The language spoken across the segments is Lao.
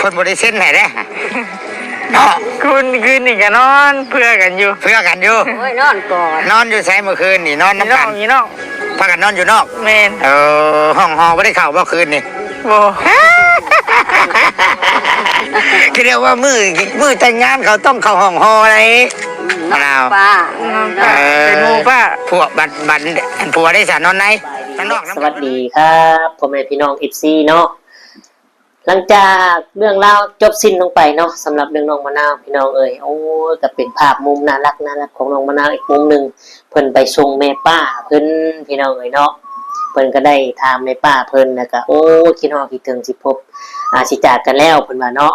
ເພິ່ນບໍ່ໄດ້ເຊັນໃຫ້ເດ້ ເນາະ. ຄືນ ຄືນນີ້ກໍນອນເພື່ອກັນຢູ່ ເພື່ອກັນຢູ່. ໂອ້ຍ ນອນກ່ອນ. ນອນຢູ່ໃສມື້ຄືນນີ້? ນອນນຳກັນ ຢູ່ນອກ ຢູ່ນອກ. ພາກັນນອນຢູ່ນອກ? ແມ່ນ. ເອີ ຫ້ອງຫໍບໍ່ໄດ້ເຂົ້າບໍ່ຄືນນີ້? ບໍ່. ຄືເວົ້າວ່າມື້ ມື້ແຕ່ງງານເຂົາຕ້ອງເຂົ້າຫ້ອງຫໍໄດ໋ ມະນາວ. ປ້າ ເອີ ເປັນໝູ່ປ້າ. ພວກບັດ ບັດ ອັນຜົວໄດ້ສານອນໃນ ທາງນອກນຳ. ສະຫວັດດີຄັບ ພໍ່ແມ່ພີ່ນ້ອງ ເອັຟຊີ ເນາະ. ຫຼັງຈາກເລື່ອງລາວຈົບສິ້ນລົງໄປເນາະ ສຳລັບເລື່ອງນ້ອງມະນາວ ພີ່ນ້ອງເອີຍ. ໂອ້ຍ ກໍເປັນພາບມຸມໜ້າຮັກ ໜ້າຮັກຂອງນ້ອງມະນາວອີກມຸມໜຶ່ງ. ເພິ່ນໄປສົ່ງແມ່ປ້າເພິ່ນ ພີ່ນ້ອງເອີຍເນາະ. ເພິ່ນກໍໄດ້ຖາມແມ່ປ້າເພິ່ນ ແລ້ວກໍ ໂອ້ ຄິດຮອດຄິດເຖິງ ຊິພົບ ອາ ຊິຈາກກັນແລ້ວ ເພິ່ນວ່າເນາະ.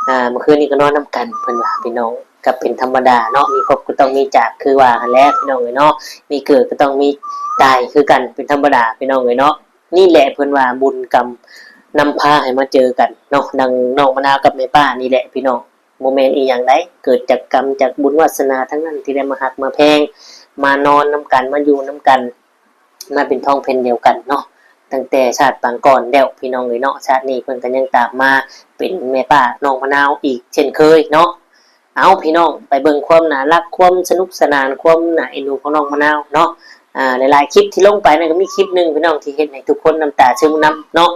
ອາ ເມື່ອຄືນນີ້ກໍນອນນຳກັນ ເພິ່ນວ່າ ພີ່ນ້ອງ. ກໍເປັນທຳມະດາເນາະ ມີພົບກໍຕ້ອງມີຈາກ ຄືວ່າຫັ້ນແຫຼະ ພີ່ນ້ອງເອີຍເນາະ. ມີເກີດກໍຕ້ອງມີຕາຍຄືກັນ ເປັນທຳມະດາ ພີ່ນ້ອງເອີຍເນາະ. ນີ້ແຫຼະເພິ່ນວ່າບຸນກຳນຳພາໃຫ້ມາເຈີກັນເນາະ. ດັ່ງນ້ອງມະນາວກັບແມ່ປ້ານີ້ແຫຼະພີ່ນ້ອງ ບໍ່ແມ່ນອີ່ຫຍັງໃດ ເກີດຈາກກຳຈາກບຸນວາສະໜາທັງນັ້ນ ທີ່ໄດ້ມາຮັກມາແພງ ມານອນນຳກັນ ມາຢູ່ນຳກັນ ມາເປັນທ້ອງແຜ່ນດຽວກັນເນາະ ຕັ້ງແຕ່ຊາດປາງກ່ອນແລ້ວ ພີ່ນ້ອງເອີຍເນາະ. ຊາດນີ້ເພິ່ນກໍຍັງຕາມມາເປັນແມ່ປ້ານ້ອງມະນາວອີກເຊັ່ນເຄີຍເນາະ. ເອົາ ພີ່ນ້ອງ ໄປເບິ່ງຄວາມໜ້າຮັກ ຄວາມສະໜຸກສະໜານ ຄວາມໜ້າເອັນດູຂອງນ້ອງມະນາວເນາະ. ອາ ຫຼາຍໆຄລິບທີ່ລົງໄປນັ້ນ ກໍມີຄລິບໜຶ່ງ ພີ່ນ້ອງ ທີ່ເຮັດໃຫ້ທຸກຄົນນ້ຳຕາຊຶມນຳເນາະ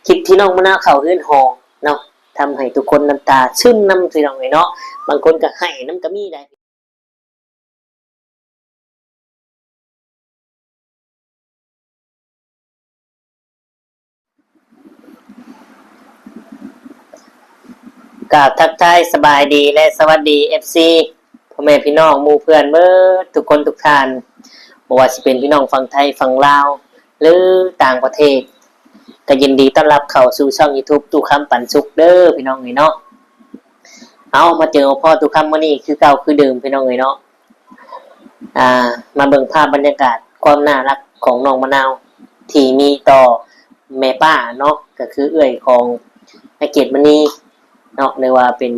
ຄລິບທີ່ນ້ອງມະນາວເຂົ້າເຮືອນຫໍເນາະ ທຳໃຫ້ທຸກຄົນນ້ຳຕາຊຶມນຳ ພີ່ນ້ອງເອີຍເນາະ. ບາງຄົນກໍໄຫ້ນຳກໍມີໄດ໋. ກາບທັກທາຍສະບາຍດີ ແລະ ສະຫວັດດີ ເອັຟຊີ ພໍ່ແມ່ພີ່ນ້ອງໝູ່ເພື່ອນເບິດທຸກຄົນທຸກທ່ານ ບໍ່ວ່າຊິເປັນພີ່ນ້ອງຝັ່ງໄທ ຝັ່ງລາວ ຫຼື ຕ່າງປະເທດ ກໍຍິນດີຕ້ອນຮັບເຂົ້າສູ່ຊ່ອງຢູທູບ ຕູ້ຄຳປັນສຸກເດີ ພີ່ນ້ອງເອີຍເນາະ. ເອົາ ມາເຈີມາພໍ້ຕູ້ຄຳມື້ນີ້ຄືເກົ່າຄືເດີມ ພີ່ນ້ອງເອີຍເນາະ. ອ່າ ມາເບິ່ງພາບບັນຍາກາດຄວາມໜ້າຮັກຂອງນ້ອງມະນາວ ທີ່ມີຕໍ່ແມ່ປ້າເນາະ ກໍຄືເອື້ອຍຂອງນາງເກດມະນີເນາະ ຫຼືວ່າເປັນ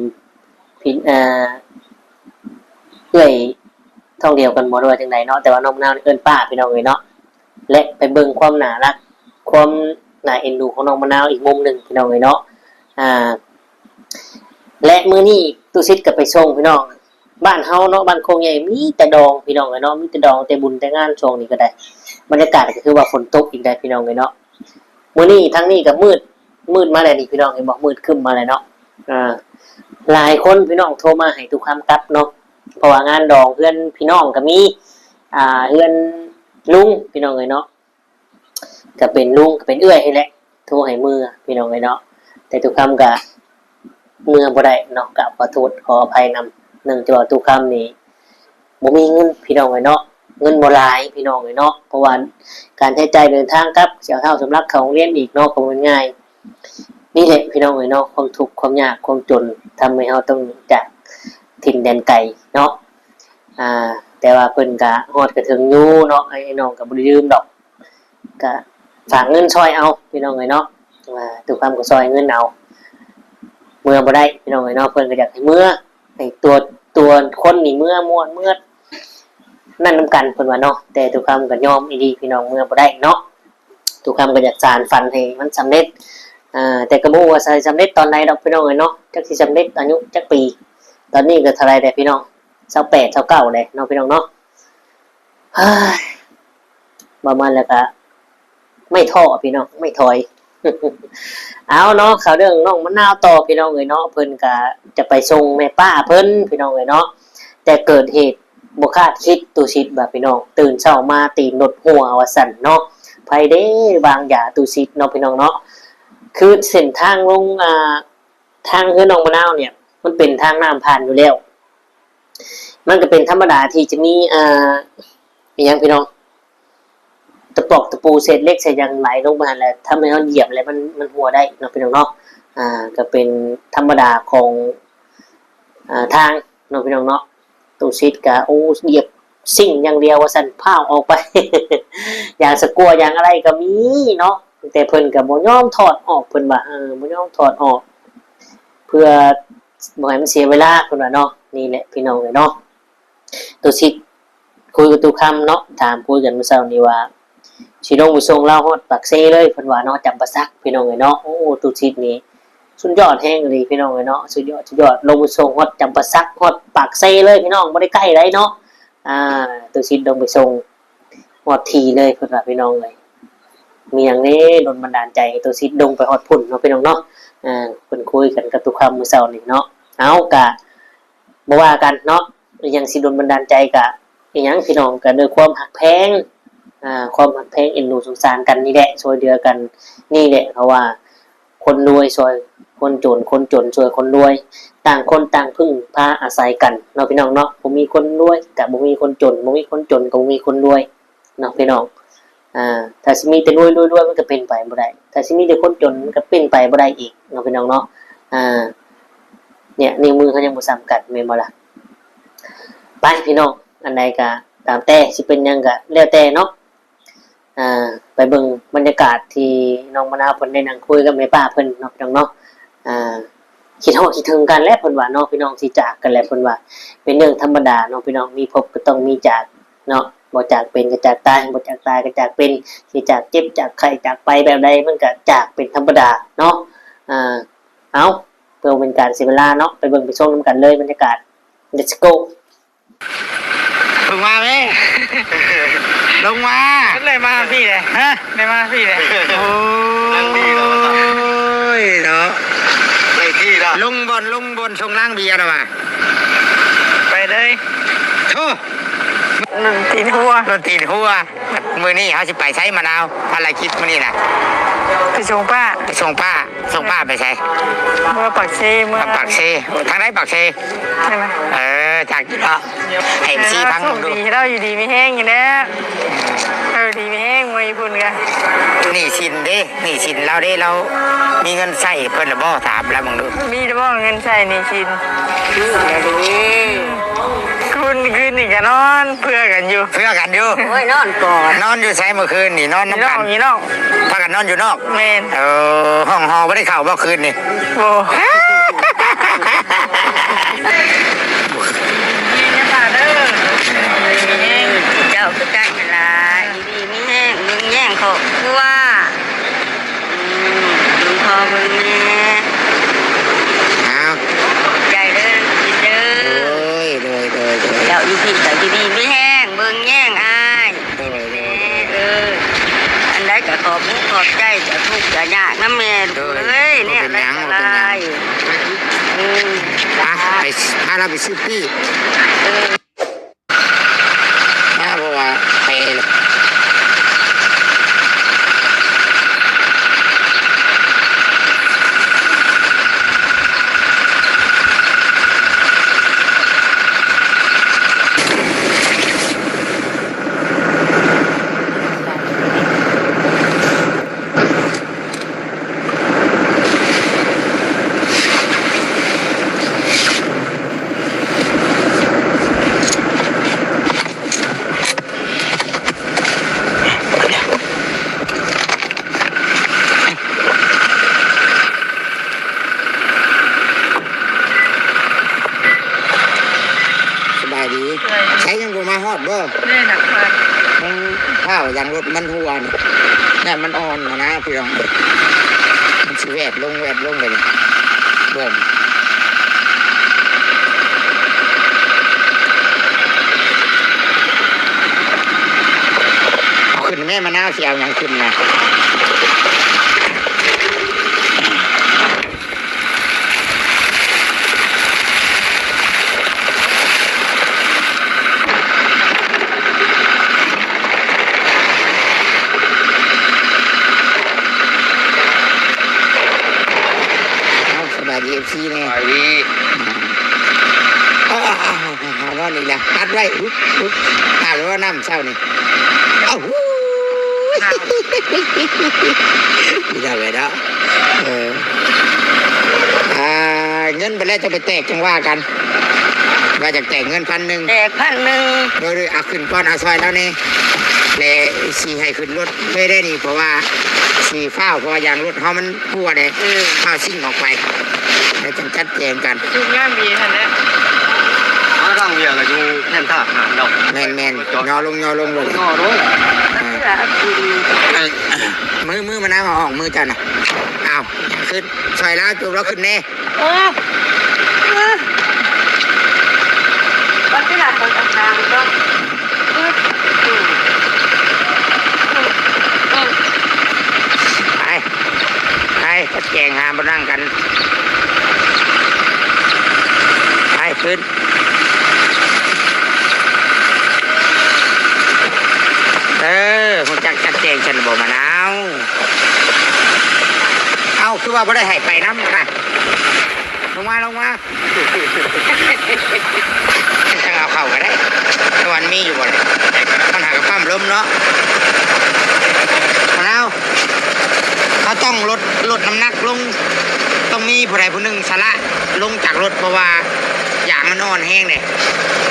ພີ່ ເອີ ເອື້ອຍທ້ອງດຽວກັນບໍ່ ຫຼືວ່າຈັ່ງໃດເນາະ ແຕ່ວ່ານ້ອງມະນາວນີ້ເອີ້ນປ້າ ພີ່ນ້ອງເອີຍເນາະ. ແລະ ໄປເບິ່ງຄວາມໜ້າຮັກ ຄວາມໜ້າເອັນດູຂອງນ້ອງມະນາວອີກມຸມໜຶ່ງ ພີ່ນ້ອງເອີຍເນາະ. ອ່າ ແລະ ມື້ນີ້ຕູ້ສິດກໍໄປສົ່ງ ພີ່ນ້ອງ ບ້ານເຮົາເນາະ ບ້ານໂຄກໃຫຍ່ມີແຕ່ດອງ ພີ່ນ້ອງເອີຍເນາະ ມີແຕ່ດອງ ແຕ່ບຸນແຕ່ງານຊ່ວງນີ້ກໍໄດ້ ບັນຍາກາດກໍຄືວ່າຝົນຕົກອີກໄດ໋ ພີ່ນ້ອງເອີຍເນາະ. ມື້ນີ້ທາງນີ້ກໍມືດ ມືດມາແລ້ວນີ້ ພີ່ນ້ອງເຫັນບໍ່ ມືດຄຶ້ມມາແລ້ວເນາະ. ອ່າ ຫຼາຍຄົນ ພີ່ນ້ອງ ໂທມາໃຫ້ຕູ້ຄຳກັບເນາະ ເພາະວ່າງານດອງເຮືອນພີ່ນ້ອງກໍມີ ອ່າ ເຮືອນລຸງ ພີ່ນ້ອງເອີຍເນາະ. ກໍເປັນລຸງ ກໍເປັນເອື້ອຍຫັ້ນແຫຼະ ໂທໃຫ້ເມືອ ພີ່ນ້ອງເອີຍເນາະ. ແຕ່ຕູ້ຄຳກໍເມືອບໍ່ໄດ້ເນາະ ກໍຂໍໂທດຂໍອະໄພນຳ ເນື່ອງຈາກວ່າຕູ້ຄຳນີ້ບໍ່ມີເງິນ ພີ່ນ້ອງເອີຍເນາະ ເງິນບໍ່ຫຼາຍ ພີ່ນ້ອງເອີຍເນາະ. ເພາະວ່າການໃຊ້ຈ່າຍເດີນທາງກັບ ຊິເອົາທ້າວສຳລັກເຂົ້າໂຮງຮຽນອີກເນາະ ກໍບໍ່ແມ່ນງ່າຍ. ນີ້ແຫຼະ ພີ່ນ້ອງເອີຍເນາະ ຄວາມທຸກຄວາມຍາກຄວາມຈົນ ທຳໃຫ້ເຮົາຕ້ອງຈາກຖິ່ນແດນໄກເນາະ. ອ່າ ແຕ່ວ່າເພິ່ນກໍຮອດກະເຖິງຢູ່ເນາະ ອ້າຍນ້ອງກໍບໍ່ໄດ້ລືມດອກ. ກະຝາກເງິນຊ່ອຍເອົາ ພີ່ນ້ອງເອີຍເນາະ ວ່າຕູ້ຄຳກໍຊ່ອຍເງິນເອົາ ເມືອບໍ່ໄດ້ ພີ່ນ້ອງເອີຍເນາະ. ເພິ່ນກໍຢາກໃຫ້ເມືອ ໃຫ້ຕົວ ຕົວຄົນນີ້ເມືອມ່ວນ ເມືອນັ້ນນຳກັນ ເພິ່ນວ່າເນາະ. ແຕ່ຕູ້ຄຳກໍຍອມອີ່ຫຼີ ພີ່ນ້ອງ ເມືອບໍ່ໄດ້ເນາະ. ຕູ້ຄຳກໍຢາກສານຝັນໃຫ້ມັນສຳເລັດ ອ່າ ແຕ່ກໍບໍ່ຮູ້ວ່າຊິສຳເລັດຕອນໃດດອກ ພີ່ນ້ອງເອີຍເນາະ. ຈັກຊິສຳເລັດອາຍຸຈັກປີ ຕອນນີ້ກໍເທົ່າໃດແລ້ວ ພີ່ນ້ອງ ຊາວແປດ ຊາວເກົ້າແລ້ວເນາະ ພີ່ນ້ອງເນາະ. ເຮີ້ຍ ປະມານແລ້ວກະໄມ່ທໍ້ພີ່ນ້ອງ ໄມ່ຖອຍ. ເອົາເນາະ ເຂົ້າເລື່ອງນ້ອງມະນາວຕໍ່ ພີ່ນ້ອງເອີຍເນາະ. ເພິ່ນກະຈະໄປສົ່ງແມ່ປ້າເພິ່ນ ພີ່ນ້ອງເອີຍເນາະ ແຕ່ເກີດເຫດບໍ່ຄາດຄິດ ຕູ້ສິດວ່າ ພີ່ນ້ອງ ຕື່ນເຊົ້າມາຕີນລົດຮົ່ວວ່າຊັ້ນເນາະ. ໃຜເດ້ວາງຢາ ຕູ້ສິດເນາະ ພີ່ນ້ອງເນາະ. ຄືເສັ້ນທາງລົງ ອ່າ ທາງເຮືອນນ້ອງມະນາວເນຍ ມັນເປັນທາງນ້ຳຜ່ານຢູ່ແລ້ວ ມັນກໍເປັນທຳມະດາທີ່ຈະມີ ອ່າ ອີ່ຫຍັງ ພີ່ນ້ອງ ຕະປອກຕະປູ ເສດເຫຼັກເສດຫຍັງໄຫຼລົງໄປຫັ້ນແຫຼະ ທຳໃຫ້ເຮົາຢຽບແລ້ວມັນ ມັນຮົ່ວໄດ້ເນາະ ພີ່ນ້ອງເນາະ. ອ່າ ກໍເປັນທຳມະດາຂອງ ອ່າ ທາງເນາະ ພີ່ນ້ອງເນາະ. ຕູ້ສິດກະ ໂອ້ ຢຽບຊິ້ງຢ່າງດຽວວ່າຊັ້ນ ພ້າວອອກໄປ ຢາງສະກົວ ຢາງອະໄລກໍມີເນາະ ແຕ່ເພິ່ນກໍບໍ່ຍອມຖອດອອກ ເພິ່ນວ່າ ເອີ ບໍ່ຍອມຖອດອອກ ເພື່ອບໍ່ໃຫ້ມັນເສຍເວລາ ເພິ່ນວ່າເນາະ. ນີ້ແຫຼະ ພີ່ນ້ອງເອີຍເນາະ ຕູ້ສິດຄຸຍກັບຕູ້ຄຳເນາະ ຖາມຄຸຍກັນມື້ເຊົ້ານີ້ວ່າ ຊິລົງໄປສົ່ງລາວຮອດປາກເຊເລີຍ ເພິ່ນວ່າເນາະ ຈຳປາສັກ ພີ່ນ້ອງເອີຍເນາະ. ໂອ້ ຕູ້ສິດນີ້ ສຸດຍອດແຮງອີ່ຫຼີພີ່ນ້ອງເອີຍເນາະ ສຸດຍອດ ສຸດຍອດ ລົງໄປສົ່ງຮອດຈຳປາສັກ ຮອດປາກເຊເລີຍພີ່ນ້ອງ ບໍ່ໄດ້ໃກ້ໃດເນາະ. ອ່າ ຕູ້ສິດລົງໄປສົ່ງຮອດທີ່ເລີຍເພິ່ນວ່າພີ່ນ້ອງເອີຍ. ມີຫຍັງເດ້ດົນບັນດານໃຈໃຫ້ຕູ້ສິດລົງໄປຮອດພຸ້ນເນາະພີ່ນ້ອງເນາະ. ອ່າ ເພິ່ນຄຸຍກັນກັບຕຸຄຳມື້ເຊົ້ານີ້ເນາະ. ເອົາ ກະ ບໍ່ວ່າກັນເນາະ ອີ່ຫຍັງຊິດົນບັນດານໃຈກະ ອີ່ຫຍັງພີ່ນ້ອງ ກະດ້ວຍຄວາມຮັກແພງ ອ່າ ຄວາມຮັກແພງເອັນດູສົງສານກັນນີ້ແຫຼະ ຊ່ວຍເຫຼືອກັນນີ້ແຫຼະ. ເພາະວ່າຄົນລວຍຊ່ວຍຄົນຈົນ ຄົນຈົນຊ່ວຍຄົນລວຍ ຕ່າງຄົນຕ່າງເພິ່ງພາອາໄສກັນເນາະພີ່ນ້ອງເນາະ. ບໍ່ມີຄົນລວຍກະບໍ່ມີຄົນຈົນ ບໍ່ມີຄົນຈົນກະບໍ່ມີຄົນລວຍ ເນາະພີ່ນ້ອງ. ອ່າ ຖ້າຊິມີແຕ່ລວຍໆໆ ມັນກໍເປັນໄປບໍ່ໄດ້ ຖ້າຊິມີແຕ່ຄົນຈົນ ມັນກໍເປັນໄປບໍ່ໄດ້ອີກເນາະພີ່ນ້ອງເນາະ. ອ່າ ເນີ້ຍ ນິ້ວມືເຮົາຍັງບໍ່ສ່ຳກັນແມ່ນບໍ່ລະ? ໄປພີ່ນ້ອງ ອັນໃດກໍຕາມແຕ່ ຊິເປັນຫຍັງກໍແລ້ວແຕ່ເນາະ. ອ່າ ໄປເບິ່ງບັນຍາກາດທີ່ນ້ອງມະນາວເພິ່ນໄດ້ນັ່ງຄຸຍກັບແມ່ປ້າເພິ່ນເນາະພີ່ນ້ອງເນາະ. ອ່າ ຄິດຮອດຄິດເຖິງກັນແຫຼະເພິ່ນວ່າເນາະ ພີ່ນ້ອງ ຊິຈາກກັນແຫຼະເພິ່ນວ່າ ເປັນເລື່ອງທຳມະດາເນາະພີ່ນ້ອງ ມີພົບກໍຕ້ອງມີຈາກເນາະ ບໍ່ຈາກເປັນກໍຈາກຕາຍ ບໍ່ຈາກຕາຍກໍຈາກເປັນ ຊິຈາກເຈັບຈາກໄຂ້ຈາກໄປແບບໃດ ມັນກໍຈາກເປັນທຳມະດາເນາະ. ອ່າ ເອົາ ເພື່ອບໍ່ເປັນການເສຍເວລາເນາະ ໄປເບິ່ງໄປຊົມນຳກັນເລີຍບັນຍາກາດ Let's go. ລົງມາແມ່ ລົງມາ ໄດ້ມາພີ່ເດ້ ຮະ ໄດ້ມາພີ່ເດ້. ໂອ້ຍເນາະ ໄດ້ທີ່ລະ ລົງບ່ອນ ລົງບ່ອນຊົງລ້າງເບຍລະວ່າ ໄປເລີຍ ໂທ້ ໂດນຕີນຫົວ ໂດນຕີນຫົວ. ມື້ນີ້ເຮົາຊິໄປໃສມະນາວ? ພາລະກິດມື້ນີ້ນະ ໄປສົ່ງປ້າ ໄປສົ່ງປ້າ. ສົ່ງປ້າໄປໃສ? ເມືອປາກເຊ ເມືອປາກເຊ. ທາງໃດປາກເຊ? ເອີ ຈັກຢູ່ເນາະ ໃຫ້ເອັຟຊີຟັງເບິ່ງດູ. ໂຊກດີ ລາວຢູ່ດີມີແຮງຢູ່ແລ້ວ ເອີ ຢູ່ດີມີແຮງ ເມືອຢູ່ພຸ້ນກະ. ໜີ້ສິນເດ້ ໜີ້ສິນລາວເດ້ ລາວມີເງິນໃຊ້ເພິ່ນລະບໍ່? ຖາມລາວເບິ່ງດູ ມີລະບໍ່ເງິນໃຊ້ໜີ້ສິນ? ຄືນ ຄືນນີ້ກະນອນເພື່ອກັນຢູ່ ເພື່ອກັນຢູ່. ໂອ້ຍ ນອນກອດ ນອນຢູ່ໃສມື້ຄືນນີ້? ນອນນຳກັນ ຢູ່ນອກ ຢູ່ນອກ ພາກັນນອນຢູ່ນອກ. ແມ່ນ. ເອີ ຫ້ອງຫໍບໍ່ໄດ້ເຂົ້າບໍ່ຄືນນີ້? ບໍ່. ເຈົ້າຄືກັນຫັ້ນລະ ຢູ່ດີມີແຮງ ເບິ່ງແຍງຄອບຄົວ ອືມ ເບິ່ງພໍ່ເບິ່ງແມ່. ອ້າວ ຂອບໃຈເດີ ເດີ. ໂດຍ ໂດຍ ໂດຍ ໂດຍ. ເຈົ້າຢູ່ພີ້ກະຢູ່ດີມີແຮງ ເບິ່ງແຍງອ້າຍ. ໂດຍ ໂດຍ ໂດຍ. ເອີ ອັນໃດກໍຂອບອົກຂອບໃຈ ຈະທຸກຈະຍາກນຳແມ່ລູກເອີຍ. ໂດຍ ແນວໃດກໍໄດ້. ບໍ່ເປັນຫຍັງ ບໍ່ເປັນຫຍັງ. ອືມ ໄປ ພາລາວໄປຊື້ປີ້. ເອີ ມາ ເພາະວ່າໄປ ສະບາຍດີ. ສະບາຍດີ. ໃສຍັງບໍ່ມາຮອດບໍ່? ແມ່ນນະ. ມັນ ເອີ ພ້າວຢາງລົດມັນຮົ່ວນີ້ ຢ້ານມັນອ່ອນຫັ້ນນະພີ່ນ້ອງ. ມັນຊິແວບລົງ ແວບລົງໄປນີ້ ເບິ່ງ. ເອົາຂຶ້ນແມ່ ມະນາວຊິເອົາຫຍັງຂຶ້ນນະ? ເອົາ ສະບາຍດີ ເອັຟຊີ ແດ່. ສະບາຍດີ. ເອົາ ເອົາ ເອົາ ເອົາ ນອນອີກແລ້ວ ອັດໄວ້. ອຶບ ອຶບ ອາບແລ້ວບໍ່ນ້ຳເຊົ້ານີ້? ເອົາ ຫູ ພີ່ນ້ອງເອີຍເນາະ. ເອີ ອ່າ ເງິນໄປແລ້ວຈະໄປແຕກ ຈັ່ງວ່າກັນ ວ່າຈະແຕກເງິນພັນໜຶ່ງ ແຕກພັນໜຶ່ງ. ໂດຍ ໂດຍ ເອົາຂຶ້ນກ່ອນ ເອົາຊ່ອຍລາວແດ່ ແລະ ຊິໃຫ້ຂຶ້ນລົດເລີຍໄດ໋ນີ້ ເພາະວ່າຊິຟ້າວ ເພາະວ່າຢາງລົດເຮົາມັນຮົ່ວເດ້. ເອີ ຟ້າວຊິ້ງອອກໄປ ແລ້ວຈັ່ງຈັດແຈງກັນ. ທຸກຍາມດີຫັ້ນແຫຼະ ເອົາທາງເວຍກະຢູ່ແຄມທາງຫັ້ນເນາະ. ແມ່ນໆ ຫຍໍລົງ ຫຍໍລົງເລີຍ ຫຍໍລົງ. ອ່າ ເອີ ມື ມືມະນາວ ເອົາອອກ ມືເຈົ້ານະ. ອ້າວ ຂຶ້ນ ຊ່ອຍລາວ ຈູບລາວຂຶ້ນແດ່. ເອີ ເອີ ມັນຄືໜ້າຄົນຕ່າງໆເນາະ. ອືມ ອືມ ອືມ ອືມ ໄປ ໄປ ຈັດແຈງຫາບ່ອນນັ່ງກັນ ໄປ ຂຶ້ນ. ເອີ ຮູ້ຈັກຈັດແຈງຊັ້ນບໍ່ ມະນາວ? ເອົ້າ ຄືວ່າບໍ່ໄດ້ໃຫ້ໄປນຳນະ? ລົງມາ ລົງມາ ຈັ່ງເອົາເຂົ້າກໍໄດ້ ແຕ່ວ່າມັນມີຢູ່ບໍ່ລະ? ມັນຫາກະປ້ຳລົມເນາະ ມະນາວ. ເຮົາຕ້ອງລົດ ລົດນ້ຳໜັກລົງ ຕ້ອງມີຜູ້ໃດຜູ້ໜຶ່ງສະຫຼະລົງຈາກລົດ ເພາະວ່າຢາງມັນອ່ອນແຮງເດ້.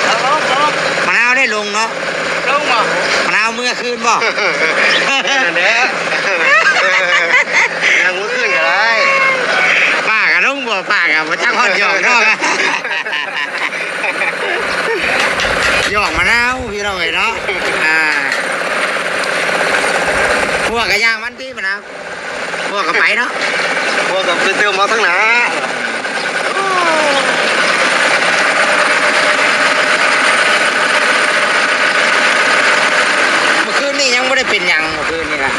ເອົາ ເອົາ ເອົາ ມະນາວໄດ້ລົງເນາະ. ລົງບໍ່? ມະນາວເມືອຄືນບໍ່? ນັ້ນແຫຼະ ນັ່ງເມືອຄືນກໍໄດ້. ປ້າກໍລົງບໍ່? ປ້າກໍບໍ່ຈັກຮອດຫຍອກເນາະ ຫຍອກມະນາວ ພີ່ນ້ອງເອີຍເນາະ. ອ່າ ພວກກໍຢ່າງມັນຕິ ມະນາວ. ພວກກໍໄປເນາະ ພວກກໍໄປເຕີມເອົາທາງໜ້າ. ເມື່ອຄືນນີ້ຍັງບໍ່ໄດ້ເປັນຫຍັງ ເມື່ອຄືນນີ້ນະ.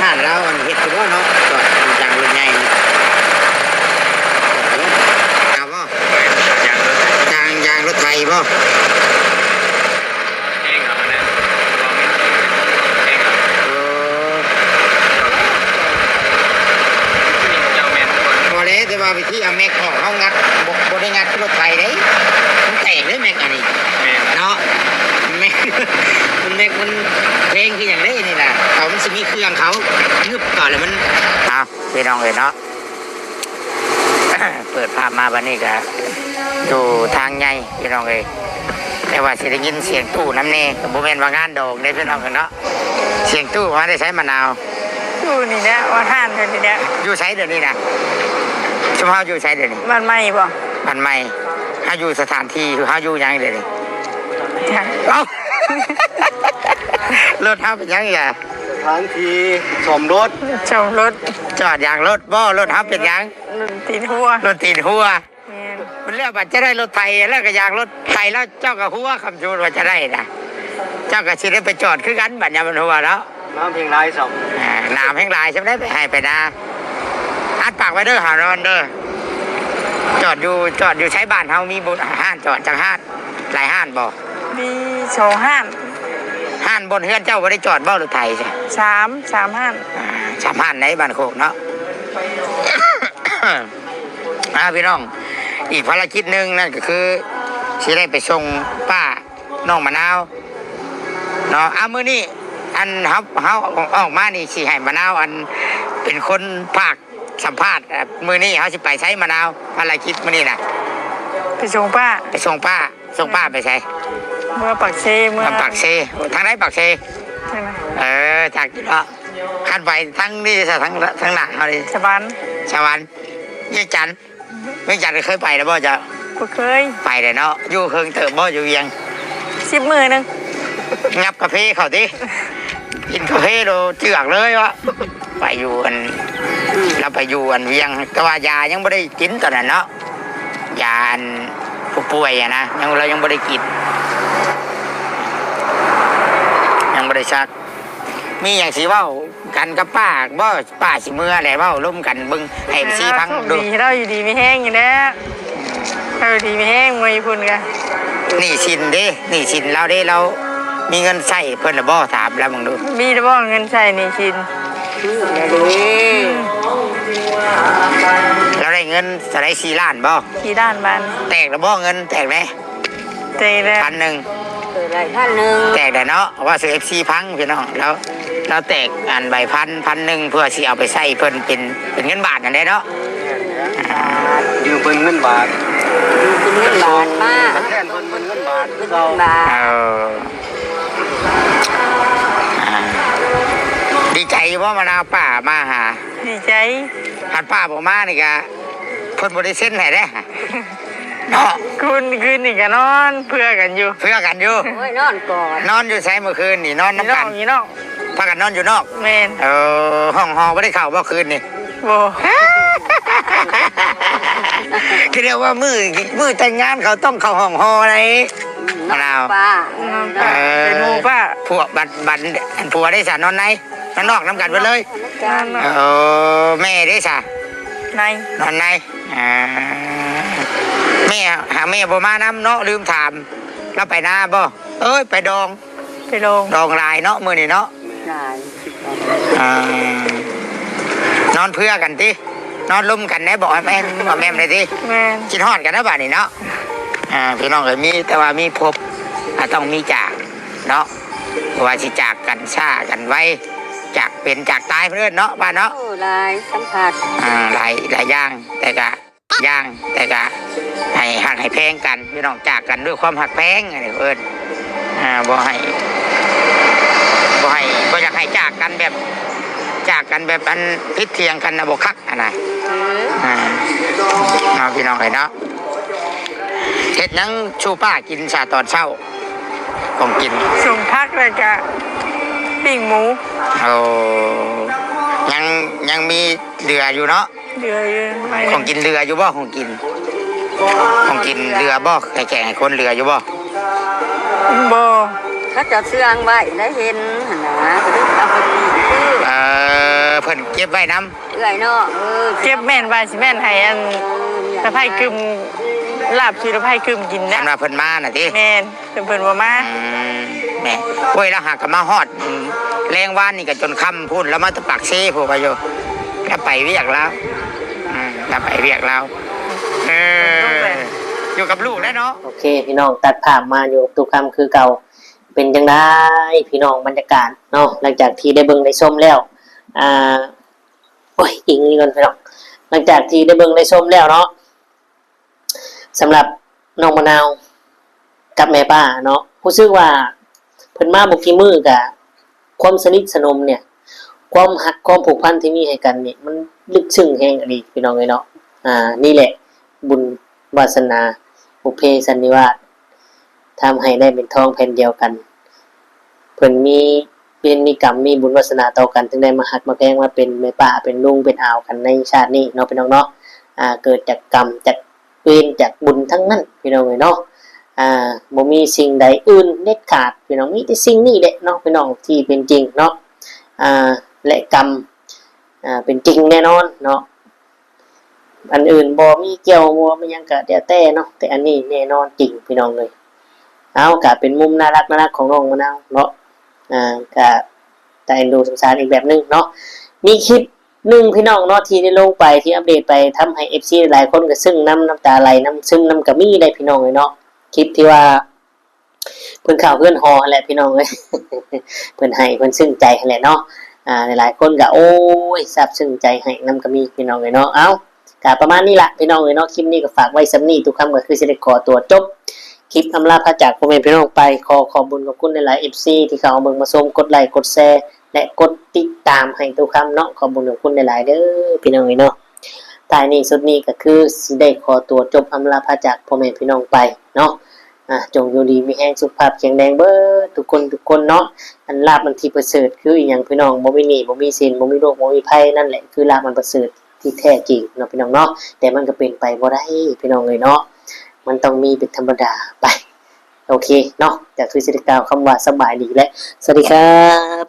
ຮ້ານລາວອັນເຮັດຢູ່ບໍ່ເນາະ ຈອດອັນຢາງລົດໃຫຍ່ນີ້ ເອົາບໍ່? ຢາງລົດ ຢາງ ຢາງລົດໄຖບໍ່? ເອີ ບໍ່ແລ້ວ ແຕ່ວ່າວິທີເອົາແມັກອອກ ເຮົາງັດ ບໍ່ ບໍ່ໄດ້ງັດຄືລົດໄຖເດ້ ມັນແຕກເດ້ແມັກອັນນີ້ ແມ່ນ ເນາະ. ແມັກ ມັນແມັກມັນແພງຄືຫຍັງເດ້ນີ້ນະ ເຂົາມັນຊິມີເຄື່ອງເຂົາ ງຶບເຂົ້າແລ້ວມັນ ເອົາ ພີ່ນ້ອງເອີຍເນາະ ເປີດພາບມາບັດນີ້ກະຢູ່ທາງໃຫຍ່ພີ່ນ້ອງເອີຍ ແຕ່ວ່າຊິໄດ້ຍິນສຽງຕູ້ນຳແດ່ ກະບໍ່ແມ່ນວ່າງານດອງເດ້ພີ່ນ້ອງເອີຍເນາະ ສຽງຕູ້ມາແຕ່ໃສມະນາວ? ຢູ່ນີ້ແຫຼະ ວ່າຮ້ານເພິ່ນນີ້ແຫຼະ. ຢູ່ໃສດຽວນີ້ນະ? ຊຸມເຮົາຢູ່ໃສດຽວນີ້? ບ້ານໃໝ່ບໍ່? ບ້ານໃໝ່. ເຮົາຢູ່ສະຖານທີ່ ເຮົາຢູ່ຫຍັງດຽວນີ້? ເອົ້າ ລົດເຮົາເປັນຫຍັງອີກລະ? ສະຖານທີ່ສ້ອມລົດ ສ້ອມລົດ ຈອດຢາງລົດບໍ່? ລົດເຮົາເປັນຫຍັງ? ລົດຕີນຮົ່ວ ລົດຕີນຮົ່ວ. ແມ່ນ ມັນແລ້ວບັດຈະໄດ້ລົດໄຖ ແລ້ວກໍຢາງລົດໄຖ ແລ້ວເຈົ້າກໍຮົ່ວ ຄຳສະມຸດວ່າຈະໄດ້ນະ ເຈົ້າກໍຊິໄດ້ໄປຈອດຄືກັນ ບັດຍາມມັນຮົ່ວເນາະ. ນ້ຳແຮງຫຼາຍຊ້ຳ ອ່າ ນ້ຳແຮງຫຼາຍຊ້ຳໄດ້ໄປໄຮ່ໄປນາ. ອັດປາກໄວ້ເດີ ຫານອນເດີ ຈອດຢູ່ ຈອດຢູ່ໃສ ບ້ານເຮົາມີບໍ່ຮ້ານຈອດຈັກຮ້ານ? ຫຼາຍຮ້ານບໍ່? ມີສອງຮ້ານ. ຮ້ານບ່ອນເຮືອນເຈົ້າບໍ່ໄດ້ຈອດບໍ່ ລົດໄຖ? ສາມ ສາມຮ້ານ. ອ່າ ສາມຮ້ານໃນບ້ານໂຄກເນາະ. ອ່າ ພີ່ນ້ອງ ອີກພາລະກິດໜຶ່ງນັ້ນກໍຄືຊິໄດ້ໄປສົ່ງປ້ານ້ອງມະນາວເນາະ. ອ່າ ມື້ນີ້ອັນເຮົາ ເຮົາອອກມານີ້ ຊິໃຫ້ມະນາວອັນເປັນຄົນພາກ ສຳພາດ ເອີ ມື້ນີ້ເຮົາຊິໄປໃສມະນາວ? ພາລະກິດມື້ນີ້ນະ ໄປສົ່ງປ້າ ໄປສົ່ງປ້າ. ສົ່ງປ້າໄປໃສ? ເມືອປາກເຊ ເມືອ ເມືອປາກເຊ. ທາງໃດປາກເຊ? ທາງໃດ? ເອີ ຈັກຢູ່ເນາະ. ຄັນໄປທາງນີ້ຊະ ທາງ ທາງໜ້າເຮົານີ້ ສະຫວັນ ສະຫວັນ. ວຽງຈັນ ວຽງຈັນເຄີຍໄປແລ້ວບໍ່ເຈົ້າ? ບໍ່ເຄີຍ. ໄປແລ້ວເນາະ. ຢູ່ເຄິ່ງເຕີບບໍ່ ຢູ່ວຽງ? ສິບມື້ໜຶ່ງ. ຫຍັບກາເຟເຂົ້າຕິ? ກິນກາເຟໂລເຈື່ອກເລີຍວະ. ໄປຢູ່ອັນ ລາວໄປຢູ່ອັນວຽງ ແຕ່ວ່າຢາຍັງບໍ່ໄດ້ກິນຕອນນັ້ນເນາະ ຢາອັນຜູ້ປ່ວຍຫັ້ນນະ ຍັງ ລາວຍັງບໍ່ໄດ້ກິນ ຍັງບໍ່ໄດ້ສັກ. ມີຫຍັງຊິເວົ້າກັນກັບປ້າບໍ່? ປ້າຊິເມືອແຫຼະ ເວົ້າລົມກັນເບິ່ງໃຫ້ເອັຟຊີຟັງເບິ່ງດູ. ໂຊກດີ ລາວຢູ່ດີມີແຮງຢູ່ແລ້ວ ລາວຢູ່ດີມີແຮງ ເມືອຢູ່ພຸ້ນກະ. ໜີ້ສິນເດ້ ໜີ້ສິນລາວເດ້ ລາວມີເງິນໃຊ້ເພິ່ນລະບໍ່? ຖາມລາວເບິ່ງດູ. ມີລະບໍ່ເງິນໃຊ້ໜີ້ສິນ? ລາວໄດ້ເງິນເທົ່າໃດ ສີ່ລ້ານບໍ່? ສີ່ລ້ານບາດ. ແຕກລະບໍ່ ເງິນແຕກແລ້ວ? ແຕກແລ້ວ ພັນໜຶ່ງ. ເອີ ໄດ້ພັນໜຶ່ງ ແຕກແລ້ວເນາະ. ເວົ້າສູ່ເອັຟຊີຟັງພີ່ນ້ອງ ລາວ ລາວແຕກອັນໃບພັນ ພັນໜຶ່ງ ເພື່ອຊິເອົາໄປໃຊ້ເພິ່ນເປັນ ເປັນເງິນບາດຫັ້ນແຫຼະເນາະ. ຢືມເພິ່ນເງິນບາດ ຢືມເພິ່ນເງິນບາດມາ ແທນເພິ່ນເປັນເງິນບາດຄືເກົ່າ. ເອີ ອ່າ ດີໃຈຢູ່ບໍ່ມະນາວ ປ້າມາຫາ? ດີໃຈ. ຄັນປ້າບໍ່ມານີ້ກະເພິ່ນບໍ່ໄດ້ເຊັນໃຫ້ເດ້. ເນາະ ຄືນ ຄືນນີ້ກໍນອນເພື່ອກັນຢູ່ ເພື່ອກັນຢູ່. ໂອ້ຍ ນອນກອດ ນອນຢູ່ໃສມື້ຄືນນີ້? ນອນນຳກັນ ຢູ່ນອກ ຢູ່ນອກ ພາກັນນອນຢູ່ນອກ? ແມ່ນ. ເອີ ຮ້ອງຫໍ່ບໍ່ໄດ້ເຂົ້າບໍ່ຄືນນີ້? ບໍ່. ຄືເວົ້າວ່າມື້ ມື້ແຕ່ງງານເຂົາຕ້ອງເຂົ້າຫ້ອງຫໍ່ໃດ໋ ອືມ ລາວ ນອນນຳປ້າ ເອີ ເປັນໝູ່ປ້າ ຜົວ ບັດ ບັດ ອັນຜົວໄດ້ສານອນໃນ ນອນນອກນຳກັນເບິດເລີຍ? ນອນນອກ ເອີ ແມ່ເດ້ສາ? ໃນ ນອນໃນ. ອ່າ ແມ່ ຫາແມ່ບໍ່ມານຳເນາະ ລືມຖາມ ລາວໄປນາບໍ່? ເອີຍ ໄປດອງ ໄປດອງ ດອງຫຼາຍເນາະມື້ນີ້ເນາະ ຫຼາຍ. ອ່າ ນອນເພື່ອກັນຕິ ນອນລົມກັນແດ່ ບອກແມ່ນ ບອກແມ່ນໄດ້ຕິ. ແມ່ນ. ຄິດຮອດກັນນະບາດນີ້ເນາະ. ອ່າ ພີ່ນ້ອງເອີຍ ມີແຕ່ວ່າມີພົບ ອ່າ ຕ້ອງມີຈາກເນາະ ບໍ່ວ່າຊິຈາກກັນຊ້າກັນໄວ ຈາກເປັນຈາກຕາຍເພິ່ນເອີ້ນເນາະ ບ້ານເນາະ. ໂອ້ ຫຼາຍສຳພັດ ອ່າ ຫຼາຍ ຫຼາຍຢ່າງ ແຕ່ກະ ຢ່າງ ແຕ່ກະໃຫ້ຮັກໃຫ້ແພງກັນ ພີ່ນ້ອງ ຈາກກັນດ້ວຍຄວາມຮັກແພງ ອັນນີ້ເອີ້ນ ອ່າ ບໍ່ໃຫ້ ບໍ່ໃຫ້ ບໍ່ຢາກໃຫ້ຈາກກັນແບບ ຈາກກັນແບບອັນຜິດຖຽງກັນນະ ບໍ່ຄັກຫັ້ນນະ. ເອີ ອ່າ ເນາະ ພີ່ນ້ອງເອີຍເນາະ. ເຮັດຫຍັງສູ່ປ້າກິນຊະຕອນເຊົ້າ? ຂອງກິນ ສົ້ມຜັກ ແລ້ວກະປີ້ງໝູ. ໂອ້ ຍັງ ຍັງມີເຫຼືອຢູ່ເນາະ? ເຫຼືອຢູ່. ຂອງກິນເຫຼືອຢູ່ບໍ່? ຂອງກິນ ຂອງກິນເຫຼືອບໍ່? ໃຫ້ແຂກໃຫ້ຄົນເຫຼືອຢູ່ບໍ່? ບໍ່. ເຂົາເຈົ້າເຊື່ອງໄວ້ ໄດ້ເຫັນຫັ້ນນະ ກໍເລີຍເອົາມາກິນຄື. ເອີ ເພິ່ນເກັບໄວ້ນຳ. ເອື້ອຍເນາະ ເອີ ເກັບແມ່ນວ່າຊິແມ່ນໃຫ້ອັນ ເອີ ສະໃພ້ກຶມ ລາບຊິສະໃພ້ກຶມກິນນະ ຄັນວ່າເພິ່ນມານະຕິ. ແມ່ນ ແຕ່ເພິ່ນບໍ່ມາ. ອືມ ແມ່ນ. ໂອ້ຍ ລາວຫາກະມາຮອດ ອືມ ແລງວານນີ້ກະຈົນຄ່ຳພຸ້ນ ລາວມາແຕ່ປາກເຊພຸ້ນວ່າຢູ່ ລາວໄປວຽກລາວ. ອືມ ລາວໄປວຽກລາວ. ເອີ ຢູ່ກັບລູກແຫຼະເນາະ. ໂອເຄ ພີ່ນ້ອງ ຕັດພາບມາຢູ່ກັບຕຸຄຳຄືເກົ່າ. ເປັນຈັ່ງໃດພີ່ນ້ອງ ບັນຍາກາດເນາະ ຫຼັງຈາກທີ່ໄດ້ເບິ່ງໄດ້ຊົມແລ້ວ ອ່າ ໂອ້ຍ ອີງນີ້ກ່ອນພີ່ນ້ອງ ຫຼັງຈາກທີ່ໄດ້ເບິ່ງໄດ້ຊົມແລ້ວເນາະ ສຳລັບນ້ອງມະນາວກັບແມ່ປ້າເນາະ ຮູ້ສຶກວ່າເພິ່ນມາບໍ່ກີ່ມື້ກະ ຄວາມສະໜິດສະໜົມເນຍ ຄວາມຮັກຄວາມຜູກພັນທີ່ມີໃຫ້ກັນນີ້ ມັນລຶກຊຶ້ງແຮງອີ່ຫຼີພີ່ນ້ອງເອີຍເນາະ. ອ່າ ນີ້ແຫຼະ ບຸນວາສະໜາ ບຸບເພສັນນິວາດ ທຳໃຫ້ໄດ້ເປັນທອງແຜ່ນດຽວກັນ. ເພິ່ນມີເວນມີກຳ ມີບຸນວາສະໜາຕໍ່ກັນ ຈຶ່ງໄດ້ມາຮັກມາແພງ ມາເປັນແມ່ປ້າ ເປັນລຸງ ເປັນອາວກັນໃນຊາດນີ້ເນາະ ພີ່ນ້ອງເນາະ. ອ່າ ເກີດຈາກກຳ ຈາກເວນ ຈາກບຸນທັງນັ້ນ ພີ່ນ້ອງເອີຍເນາະ. ອ່າ ບໍ່ມີສິ່ງໃດອື່ນເດັດຂາດ ພີ່ນ້ອງ ມີແຕ່ສິ່ງນີ້ແຫຼະເນາະ ພີ່ນ້ອງ ທີ່ເປັນຈິງເນາະ. ອ່າ ແລະ ກຳ ອ່າ ເປັນຈິງແນ່ນອນເນາະ. ອັນອື່ນບໍ່ມີກ່ຽວ ບໍ່ມີຫຍັງກະແລ້ວແຕ່ເນາະ ແຕ່ອັນນີ້ແນ່ນອນຈິງ ພີ່ນ້ອງເອີຍ. ເອົາ ກະເປັນມຸມໜ້າຮັກໆຂອງນ້ອງມະນາວເນາະ. ອ່າ ກະຕາເອັນດູສົງສານອີກແບບໜຶ່ງເນາະ. ມີຄລິບໜຶ່ງ ພີ່ນ້ອງເນາະ ທີ່ໄດ້ລົງໄປ ທີ່ອັບເດດໄປ ທຳໃຫ້ເອັຟຊີຫຼາຍຄົນກະຊຶ້ງນຳ ນ້ຳຕາໄຫຼນຳ ຊຶ້ງນຳກະມີໄດ໋ ພີ່ນ້ອງເອີຍເນາະ. ຄລິບທີ່ວ່າ ເພິ່ນເຂົ້າເຮືອນຫໍຫັ້ນແຫຼະ ພີ່ນ້ອງເອີຍ ເພິ່ນໄຫ້ ເພິ່ນຊຶ້ງໃຈຫັ້ນແຫຼະເນາະ. ອ່າ ຫຼາຍໆຄົນກະ ໂອ້ຍ ຊາບຊຶ້ງໃຈ ໄຫ້ນຳກະມີ ພີ່ນ້ອງເອີຍເນາະ. ເອົ້າ ກະປະມານນີ້ລະ ພີ່ນ້ອງເອີຍເນາະ. ຄລິບນີ້ກະຝາກໄວ້ສ່ຳນີ້ ຕຸຄຳກະຄືຊິໄດ້ຂໍຕົວຈົບຄລິບອຳລາພາຈາກພໍ່ແມ່ພີ່ນ້ອງໄປ. ຂໍຂອບບຸນຂອບຄຸນຫຼາຍໆ ເອັຟຊີ ທີ່ເຂົ້າມາເບິ່ງມາຊົມ ກົດໄລ ກົດແຊ ແລະ ກົດຕິດຕາມໃຫ້ຕຸຄຳເນາະ. ຂອບບຸນຂອບຄຸນຫຼາຍໆເດີ ພີ່ນ້ອງເອີຍເນາະ. ທ້າຍນີ້ສຸດນີ້ກະຄືຊິໄດ້ຂໍຕົວຈົບອຳລາພາຈາກພໍ່ແມ່ພີ່ນ້ອງໄປເນາະ. ອ່າ ຈົ່ງຢູ່ດີມີແຮງ ສຸຂະພາບແຂງແຮງເບິດທຸກຄົນທຸກຄົນເນາະ. ອັນລາບອັນທີ່ປະເສີດຄືອີ່ຫຍັງ ພີ່ນ້ອງ? ບໍ່ມີໜີ້ ບໍ່ມີສິນ ບໍ່ມີໂລກ ບໍ່ມີໄພ ນັ້ນແຫຼະຄືລາບອັນປະເສີດທີ່ແທ້ຈິງເນາະ ພີ່ນ້ອງເນາະ. ແຕ່ມັນກະເປັນໄປບໍ່ໄດ້ ພີ່ນ້ອງເອີຍເນາະ. ມັນຕ້ອງມີເປັນທຳມະດາໄປ. ໂອເຄເນາະ ກະຄືຊິໄດ້ກ່າວຄຳວ່າສະບາຍດີ ແລະ ສະຫວັດດີຄັບ.